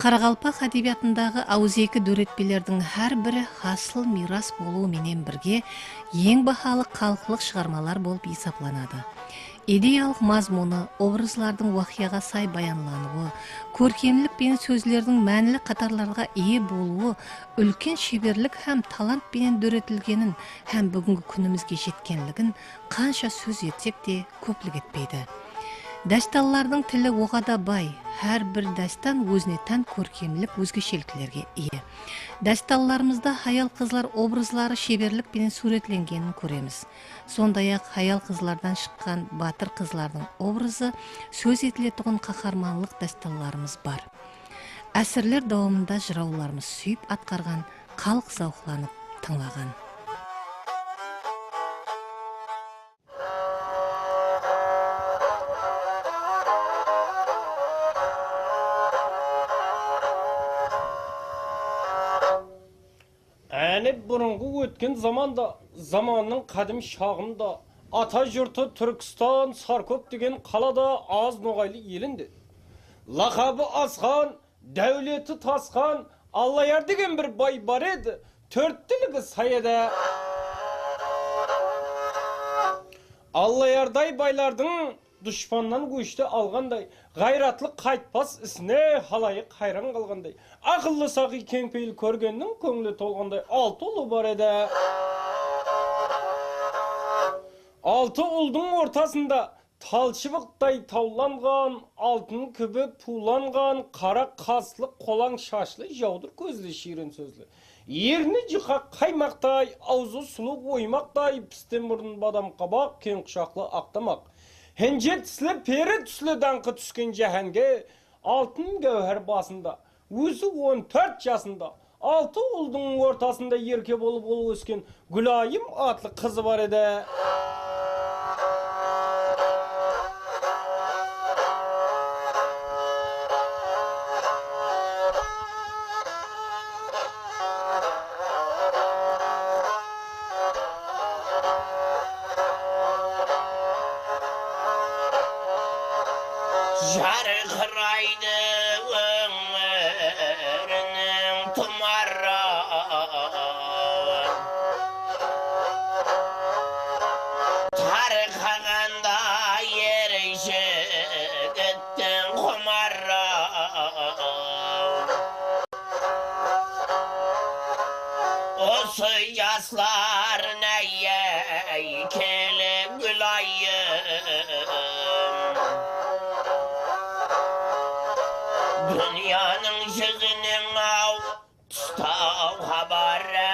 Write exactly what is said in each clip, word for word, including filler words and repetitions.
Qaraqalpaq ádebiyatındaǵı awızeki dóretpelerdiń hár biri hasıl miyras bolıwı menen birge eń bahalı xalıqlıq shıǵarmalar bolıp esaplanadı. Ideyalıq mazmunı, obrazlardıń waqıyaǵa say bayanlanıwı, kórkemlik penen sózlerdiń mánili qatarlarǵa iye bolıwı úlken sheberlik hám talant penen dóretilgenin hám búgingi kúnimizge jetkenligin qansha sóz etsek te, kóplik etpeydi. Dástanlardıń tili oǵada bay, hár bir dástan ózine tán kórkemlik ózgesheliklerge iye. Dástanlarımızda hayal-qızlar obrazları sheberlik penen súwretlengenin kóremiz. Sonday-aq, hayal-qızlardan shıqqan batır-qızlardıń obrazı sóz etiletuǵın qaharmanlıq dástanlarımız bar. Ásirler dawamında jırawlarımız súyip atqarǵan, xalıq zawıqlanıp tıńlaǵan. Áne, burınǵı ótken zamanda, zamannıń qádim shaǵında, ata jurtı Túrkistan Sarkóp degen qalada az noǵaylı elinde, laqabı asqan, dáwleti tasqan Allayar degen bir bay bar edi, tórttiligi sayada. Allayarday baylardıń dushpannan óshti alǵanday, ǵayratlı qaytpas isine halayıq hayran qalǵanday, aqıllı, saqıy, keńpeyil, kórgenniń kóńli tolǵanday altı ulı bar edi. Altı uldıń ortasında tal shıbıqtay tawlanǵan, altın kibi puwlanǵan, qara qaslı, qolań shashlı, jawdır kózli, shiyrin sózli, erni juqa qaymaqtay, awzı sulıw oymaqtay, pisten burın badam qabaq, keń qushaqlı aq tamaq, hinje tisli, peri túsli, dańqı túsken jáhánge, altın gáwhar basında, ózi on tórt jasında, altı uldıń ortasında erke bolıp ol ósken Gúlayım atlı qızı bar edi. Jarqıraydı óńleriniń tumarı, tarqaǵanda er jigittiń qumarı. Usı jaslarına, ey, kelip Gúlayım, dúnyanıń júziniń-aw tustaw xabarı.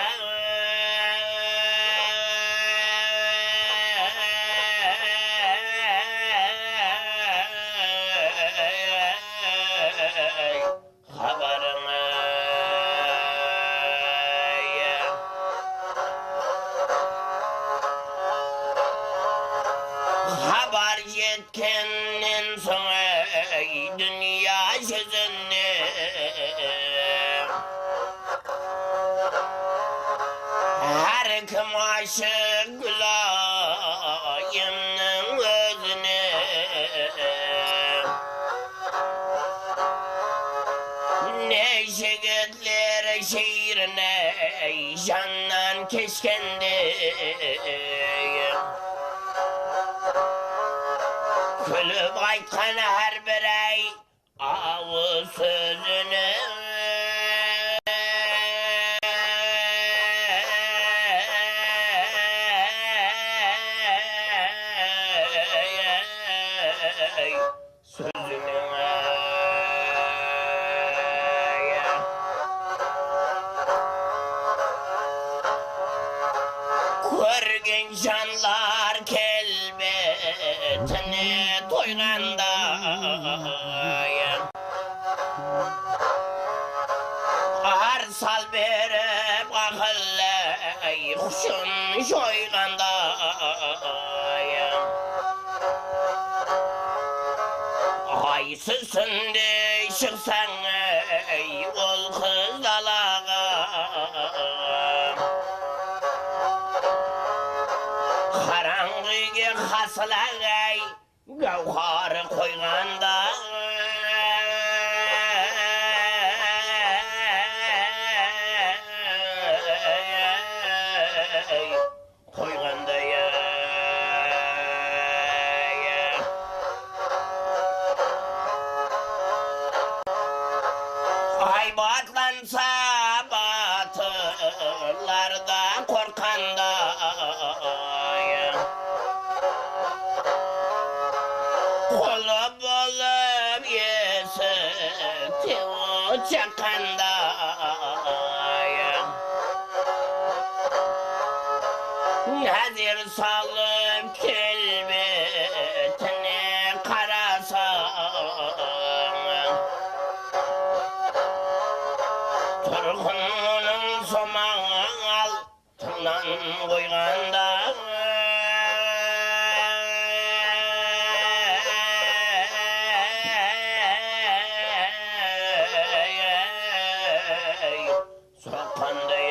Xabarıń-ay. Xabar jetkennen soń, ey, dúnya júzine, hár kim ashıq Gúlayımnıń ózine. Ne jigitler, shiyrin-ey, jannan keshkendey, kúlip aytqan hár bir, ey, awız sózine. Sózine. Kórgen janlar kelbetine toyǵanday, ar sal berip aqıl, ey, húshin joyǵanday. Ay súsindey shıqsań, ey, ol qız dalaǵa, qarańǵı úyge hasıl-aǵ, ey, gáwhar qoyǵanda. Salıp kelbetine qarasań, turqınıń somań al. Tılnan qoyǵanda, soqqanday,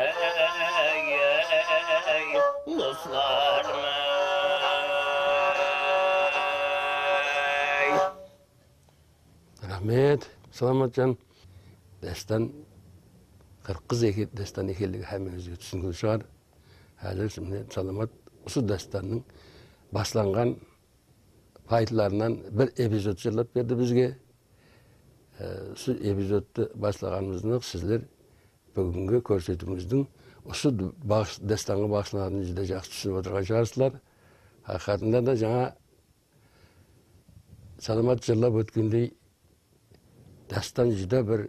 ey, ey, ey, doslarım, ey. Raxmet, Salamatjan. Dástan qırq qız eke-, dástan ekenligi hámmeńizge túsinikli shıǵar. Házir mine Salamat usı dástannıń baslanǵan payıtlarınan bir epizod jırlap berdi bizge. E, usı epizodtı baslaǵanımızdan-aq sizler búgingi kórsetiwimizdiń usı d-, baǵıs-, dástanǵa baǵıshlanǵanın júdá jaqsı túsinip otırǵan shıǵarsızlar. Haqıyqatında da jańa Salamat jırlap ótkendey, dástan júdá bir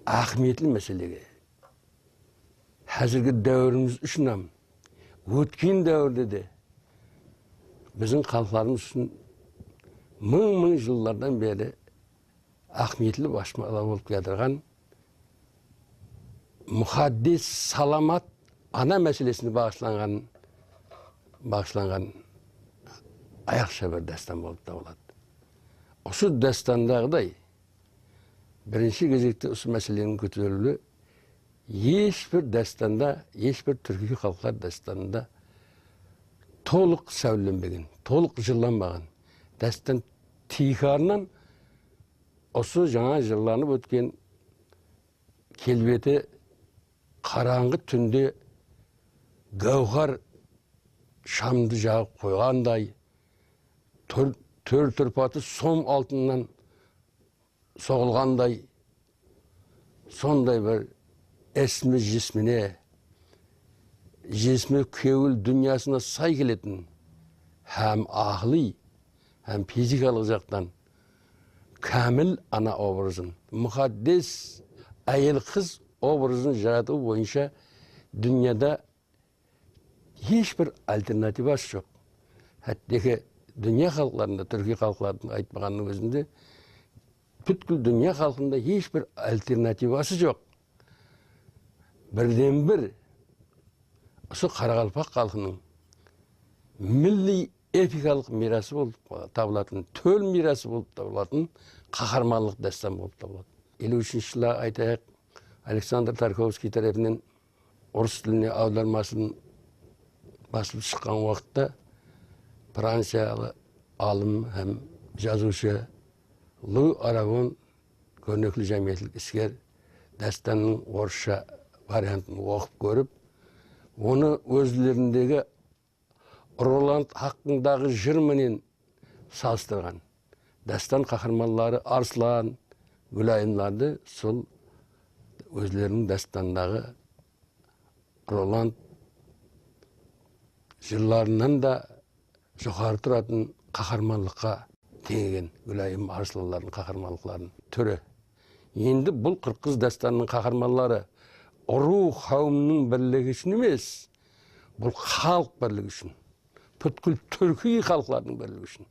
áhmiyetli máselege, házirgi dáwirimiz ushın hám, ótken dáwirde de biziń xalıqlarımız ushın mıń-mıń jıllardan beri áhmiyetli basmala bolıp kiyatırǵan muqaddes salamat ana máselesine baǵıshlanǵan, baǵıshlanǵan ayırıqsha bir dástan bolıp tabıladı. Usı dástandaǵıday, birinshi gezekte usı máseleniń kóteriliwi hesh bir dástanda, hesh bir túrkiy xalıqlar dástanında tolıq sáwlelenbegen, tolıq jırlanbaǵan. Dástan tiykarınan usı jańa jırlanıp ótken kelbeti qarańǵı túnde gáwhar shamdı jaǵıp qoyǵanday, tór-, tól-tórpatı som altınnan soǵılǵanday, sonday bir esmi jismine, jismi kewil dúnyasına say keletin hám aqılıy, hám fizikalıq jaqtan kámil ana obrazın, muqaddes áyel-qız obrazın jaratıw boyınsha dúnyada hesh bir alternativası joq. Hátteki dúnya xalıqlarında, túrkiy xalıqlardıń aytpaǵanınıń ózinde, pútkil dúnya xalqında hesh bir alternativası joq. Birden-bir usı qaraqalpaq xalqınıń milliy epikalıq miyrası bolıp tabılatın, tól miyrası bolıp tabılatın qaharmanlıq dástan bolıp tabıladı. Eliw úshinshi jılı aytayıq, Aleksandr Tarkovskiy tárepinen orıs tiline awdarmasın basılıp shıqqan waqıtta franciyalı alım hám jazıwshı Lu Aragon, kórnekli jámiyetlik isker, dástannıń orıssha variantın oqıp kórip, onı ózlerindegi Roland haqqındaǵı jır menen salıstırǵan. Dástan qaharmanları Arıslan, Gúlayımlardı sol ózleriniń dástanındaǵı Roland jırlarınan da joqarı turatın qaharmanlıqqa teńegen, Gúlayım, Arıslanlardıń qaharmanlıqlarınıń túri. Endi bul qırq qız dástanınıń qaharmanları urıw qáwimniń birligi ushın emes, bul xalıq birligi ushın, pútkil túrkiy xalıqlardıń birligi ushın.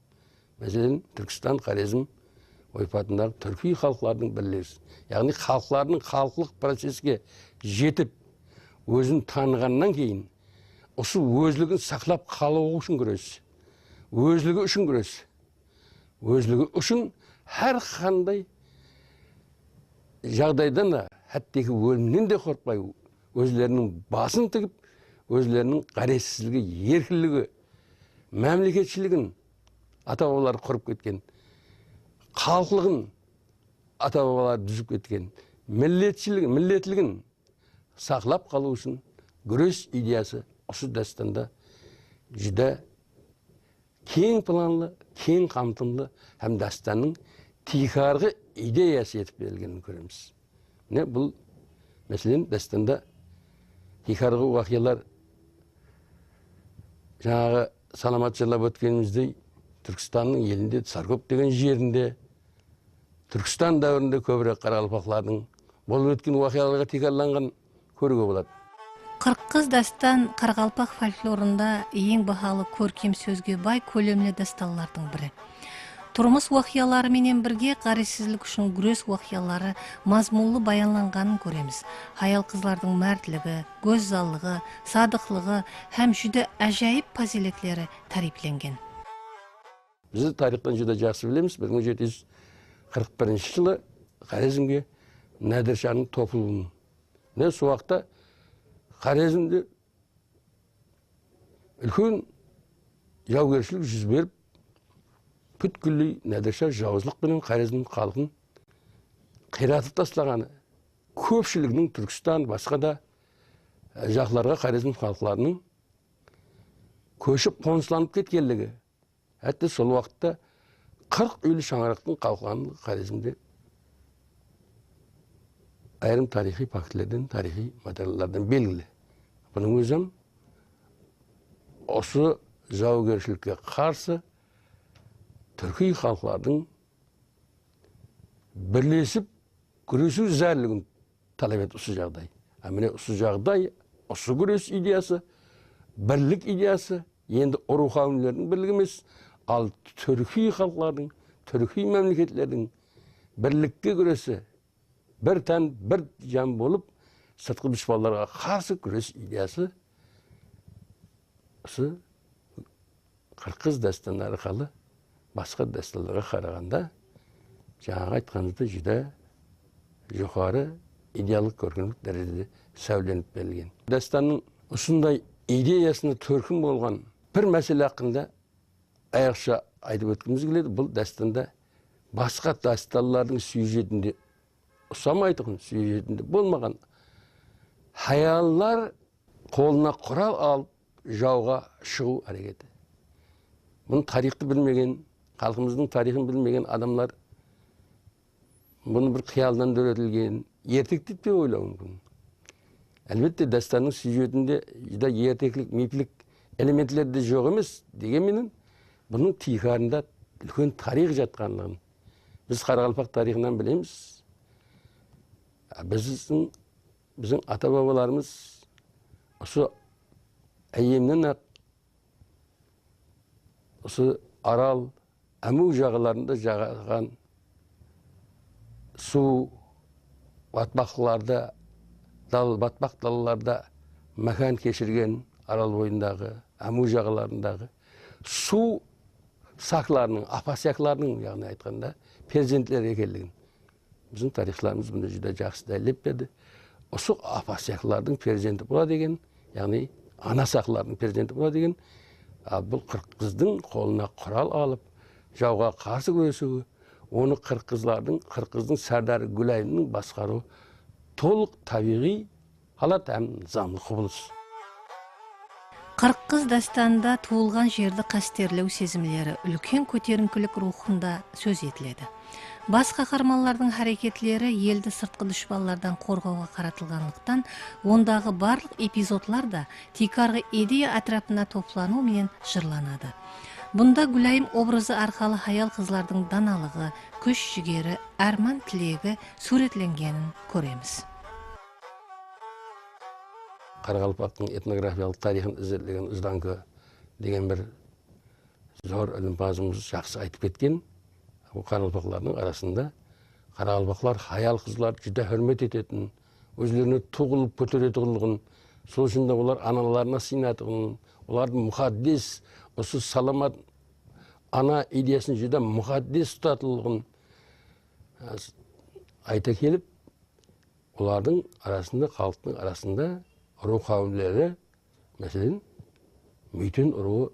Máselen, Túrkistan, Xorezm oypatındaǵı túrkiy xalıqlardıń birligi ushın. Yaǵnıy xalıqlardıń xalıqlıq proceske jetip, ózin tanıǵannan keyin, usı ózligin saqlap qalıwı ushın gúres. Ózligi ushın gúres. Ózligi ushın hár qanday jaǵdaydan da, hátteki ólimnen de qorqpay, ózleriniń basın tigip, ózleriniń ǵárezsizligi, erkinligi, mámleketshiligin ata-babaları qurıp ketken, xalıqlıǵın ata-babaları dúzip ketken, milletshiligi, milletligin saqlap qalıw ushın gúres ideyası usı dástanda júdá keń planlı, keń qamtımlı hám dástannıń tiykarǵı ideyası etip berilgenin kóremiz. Mine, bul, máselen, dástanda tiykarǵı waqıyalar, jańaǵı Salamat jırlap ótkenimizdey, Túrkistannıń elinde, Sarkop degen jerinde, Túrkistan dáwirinde kóbirek qaraqalpaqlardıń bolıp ótken waqıyalarǵa tiykarlanǵan kóriwge boladı. Qırq qız dástan qaraqalpaq folklorında eń bahalı kórkem sózge bay kólemli dástanlardıń biri. Turmıs waqıyaları menen birge ǵárezsizlik ushın gúres waqıyaları mazmunlı bayanlanǵanın kóremiz. Hayal-qızlardıń mártligi, gózzallıǵı, sadıqlıǵı hám júdá ájayıp pazıyletleri táriyplengen. Biz tariyxtan júdá jaqsı bilemiz, bir mıń jeti júz qırq birinshi jılı Xorezmge Nádir shanıń topılıwın. Mine, sol waqıtta Xorezmde úlken jawgershilik júz berip, pútkilley Nádir sha jawızlıq penen Xorezm xalqın qıyratıp taslaǵanı, kópshiliginiń Túrkstan, basqa da, e, jaqlarǵa Xorezm xalıqlarınıń kóship qonıslanıp ketkenligi, hátte sol waqıtta qırq úyli shańaraqtıń qalqanlıǵı Xorezmde ayırım tariyxıy faktlerden, tariyxıy materiallardan belgili. Bunıń ózi hám usı jawgershilikke qarsı túrkiy xalıqlardıń birlesip gúresiw zárligin talap edi usı jaǵday. A, mine, usı jaǵday, usı gúres ideyası, birlik ideyası, endi urıw qáwimlerdiń birligi emes, al túrkiy xalıqlardıń, túrkiy mámleketlerdiń birlikke gúresi, bir tán, bir jan bolıp, sırtqı dushpanlarǵa qarsı gúres ideyası usı Qırq qız dástanı arqalı basqa dástanlarǵa qaraǵanda, jańaǵı aytqanımızday, júdá joqarı ideallıq kórkemlik dárejede sáwlenip berilgen. Dástannıń usınday ideyasına tórkin bolǵan bir másele haqqında ayırıqsha aytıp ótkimiz keledi. Bul dástanda basqa dástanlardıń syujetinde usamaytuǵın, syujetinde bolmaǵan hayallar qolına qural alıp, jawǵa shıǵıw háreketi. Bunı tariyxtı bilmegen, xalqımızdıń tariyxın bilmegen adamlar bunı bir qıyaldan dóretilgen erteklik dep oylawı múmkin. Álbette, dástannıń syujetinde júdá erteklik, miflik elementler de joq emes. Degen menen, bunıń tiykarında úlken tariyx jatqanlıǵın biz qaraqalpaq tariyxınan bilemiz. Bizdiń Biziń ata-babalarımız usı áyyemnen-aq usı Aral, Ámiw jaǵalarında jaǵaǵan suw, batpaqlarda, dal-, batpaq dalalarda mákan keshirgen Aral boyındaǵı, Ámiw jaǵalarındaǵı suw saklarınıń, apasiyaklarınıń, yaǵnıy aytqanda, perzentleri ekenligin biziń tariyxshılarımız bunı júdá jaqsı dálillep berdi. Usı apasiyaklardıń perzenti boladı eken, yaǵnıy ana saqlardıń perzenti boladı eken. Al bul qırq qızdıń qolına qural alıp, jawǵa qarsı gúresiwi, onı qırq qızlardıń, qırq qızdıń sárdarı Gúlayımnıń basqarıwı tolıq tábiyǵıy halat hám nızamlı qubılıs. Qırq qız dástanında tuwılǵan jerdi qásterlew sezimleri, úlken kóterińkilik ruwxında sóz etiledi. Bas qaharmanlardıń háreketleri eldi sırtqı dushpanlardan qorǵawǵa qaratılǵanlıqtan, ondaǵı barlıq epizodlar da tiykarǵı ideya átirapına toplanıw menen jırlanadı. Bunda Gúlayım obrazı arqalı hayal-qızlardıń danalıǵı, kúsh-jigeri, árman-tilegi súwretlengenin kóremiz. Qaraqalpaqtıń etnografiyalıq tariyxın izertlegen Uzdanko degen bir zor ilimpazımız jaqsı aytıp ketken. Bul qaraqalpaqlardıń arasında qaraqalpaqlar hayal-qızlardı júdá húrmet etetin, ózlerine tuw qılıp kóteretuǵınlıǵın, sol ushın da olar analarına sıynatuǵının, olardı muqaddes, usı salamat ana ideyasın júdá muqaddes tutatınlıǵın, e, ayta kelip, olardıń arasında, xalıqtıń arasında urıw qáwimleri, máselen, Múyten urıwı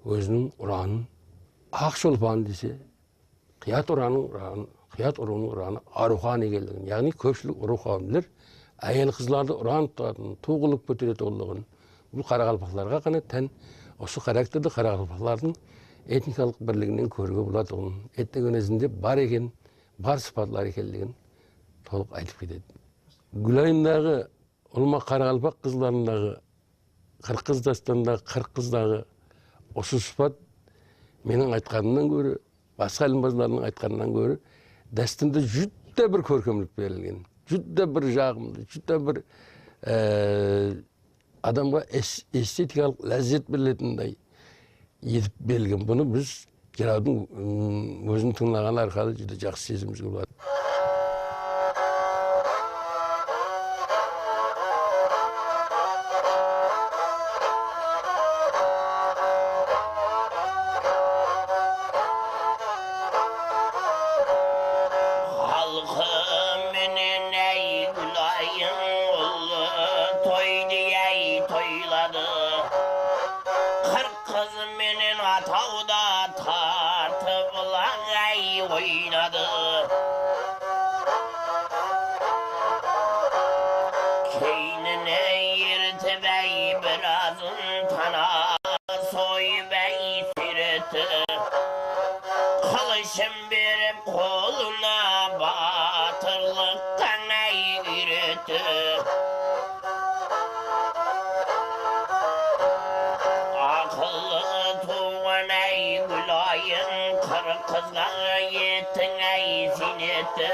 óziniń uranın Aq Sholpan dese, Qıyat uranıń uranı, Qıyat urıwınıń uranı Arıwxan ekenligin, yaǵnıy kópshilik urıw qáwimler áyel-qızlardı uran tutatın, tuw qılıp kóteretuǵınlıǵın, bul qaraqalpaqlarǵa ǵana tán, usı xarakterdi qaraqalpaqlardıń etnikalıq birliginen kóriwge bolatuǵının, etnogenezinde bar eken, bar sıpatlar ekenligin tolıq aytıp ketedi. Gúlayımdaǵı ulıwma qaraqalpaq qızlarındaǵı, Qırq qız dástanındaǵı, Qırq qızdaǵı usı sıpat meniń aytqanımnan góre, basqa ilimpazlardıń aytqanınan góre, dástanda júdá bir kórkemlik berilgen. júdá bir jaǵımlı, júdá bir, e, adamǵa es-, estetikalıq lázzet beretuǵınday etip berilgen. Bunı biz jırawdıń, ım, ózin tıńlaǵan arqalı júdá jaqsı sezimimizge boladı. Xalqı menen, áy, Gúlayım, ullı toydı, áy, toyladı. Qırq qız menen ataw da tartıp ılaq, áy, oynadı. Keynine ertip, áy, birazın tana soyıp, áy, súyretti. Qılıshın berip qolına, batırlıqqa, áy, úyretti. Aqıllı tuwǵan, áy, Gúlayım, qırq qızǵa ettiń, áy, ziynetti.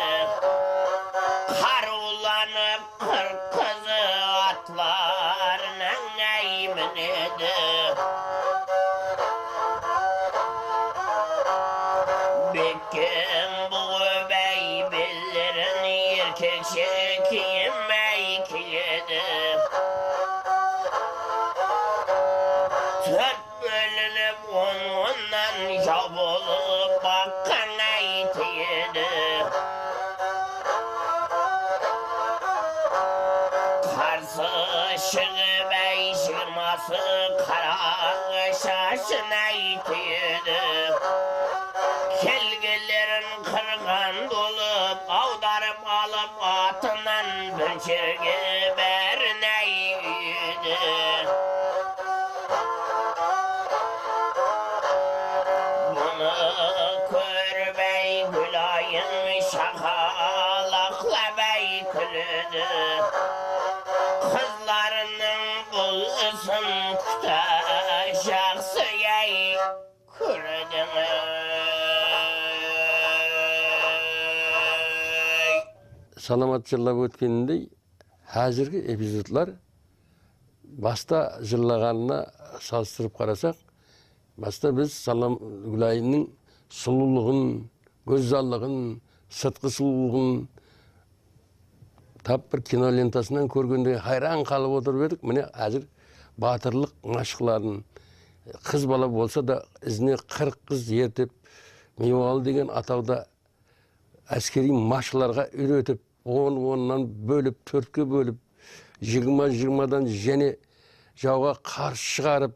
Qarıwlanıp qırq qızı atlarınań, áy, minedi. Bekkem buǵıp, áy, bellerin, erkekshe kiyim, áy, kiyedi. Tórt bólinip, on-onnan jaw bolıp, baqqan, áy, tiyedi. Qarsı shıǵıp, áy, jigirması qara shashın, áy, túyedi. Kelgenlerin qırǵan bolıp, awdarıp alıp atınan, bir jerge bárin, áy, úyedi. Bunı kórip, áy, Gúlayım shaqalaqlap, áy, kúledi. Qızlarınıń bul isın kútá jaqsı, áy, kórdiń, áy. Salamat jırlap ótkenindey, házirgi epizodlar basta jırlaǵanına salıstırıp qarasaq, basta biz Salam Gúlayımnıń sulıwlıǵın, gózzallıǵın, sırtqı sulıwlıǵın tap bir kinolentasınan kórgendey hayran qalıp otırıp edik. Mine, házir batırlıq mashıqların, qız bala bolsa da, izine qırq qız ertip, Miywalı degen atawda áskeriy mashıqlarǵa úyretip, on-onnan bólip, tórtke bólip, jigirma-jigirmadan jáne jawǵa qarsı shıǵarıp,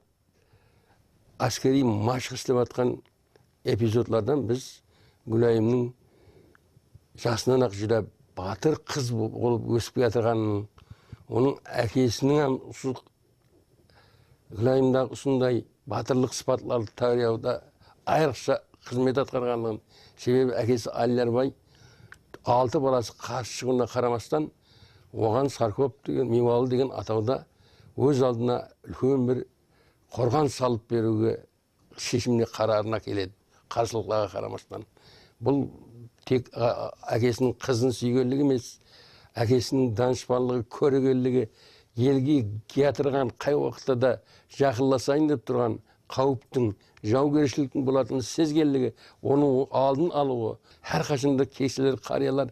áskeriy mashıq islep atqan epizodlardan biz Gúlayımnıń jasınan-aq júdá batır qız bo-, bolıp ósip kiyatırǵanın, onıń ákesiniń hám usı Gúlayımdaǵı usınday batırlıq sıpatlardı tárbiyalıwda ayrıqsha xızmet atqarǵanlıǵın, sebebi ákesi Alyarbay altı balası qarsı shıǵıwına qaramastan, oǵan Sarkop degen, Miywalı degen atawda óz aldına úlken bir qorǵan salıp beriwge sheshimine, qararına keledi, qarsılıqlarǵa qaramastan. Bul tek, a, a, ákesiniń qızın súygenligi emes, ákesiniń danıshpanlıǵı, kóregenligi, elge kiyatırǵan, qay waqıtta da jaqınlasayın dep turǵan qáwiptiń, jawgershiliktiń bolatıǵının sezgenligi, onıń aldın alıwı, hár qashan da kekseler, qariyalar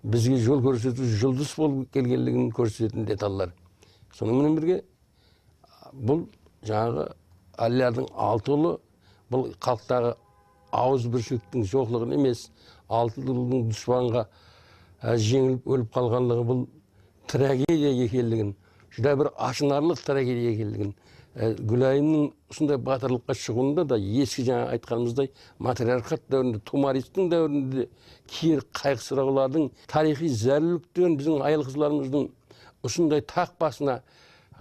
bizge jol kórsetiw juldız bolıp kelgenligin kórsetetin detallar. Sonıń menen birge, bul, jańaǵı, Aliyardıń altı ulı, bul xalıqtaǵı awızbirshiliktiń joqlıǵın emes, altı uldıń dushpanǵa, e, jeńilip ólip qalǵanlıǵı bul tragediya ekenligin, júdá bir ashınarlıq tragediya ekenligin, e, Gúlayımnıń usınday batırlıqqa shıǵıwında da eski, jańa aytqanımızday, matriarxat dáwirinde, tumaristtің dáwirinde kiyer qayǵısırawlardıń tariyxıy zárúrlikten biziń ayal-qızlarımızdıń usınday taq basına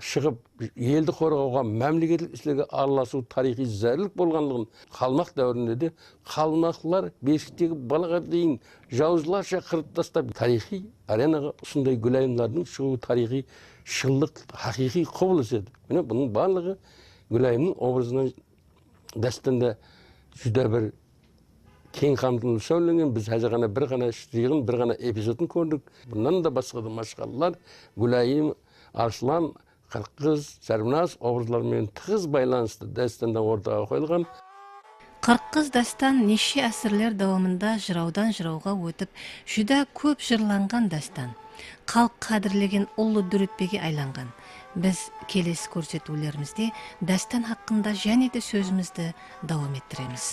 shıǵıp, eldi qorǵawǵa, mámleketlik islerge aralasıw tariyxıy zárúrlik bolǵanlıǵın, qalmaq dáwirinde de qalmaqlılar beshiktegi balaǵa deyin jawızlarsha qırıp taslap, tariyxıy arenaǵa usınday gúlayımlardıń shıǵıwı tariyxıy shınlıq, haqıyqıy qubılıs edi. Mine, bunıń barlıǵı gúlayımnıń obrazınan dástanda júdá bir keń qamtılıp sóylengen. Biz házir ǵana bir ǵana jıǵın, bir ǵana epizodın kórdik. Bunnan da basqa da mashqalalar Gúlayım, Arıslan, Qırq qız, Sárvinaz obrazları menen tıǵız baylanıslı dástanda ortaǵa qoyılǵan. Qırq qız dástan neshe ásirler dawamında jırawdan jırawǵa ótip, júdá kóp jırlanǵan dástan. Xalıq qádirlegen ullı dóretpege aylanǵan. Biz kelesi kórsetiwlerimizde dástan haqqında jáne de sózimizdi dawam ettiremiz.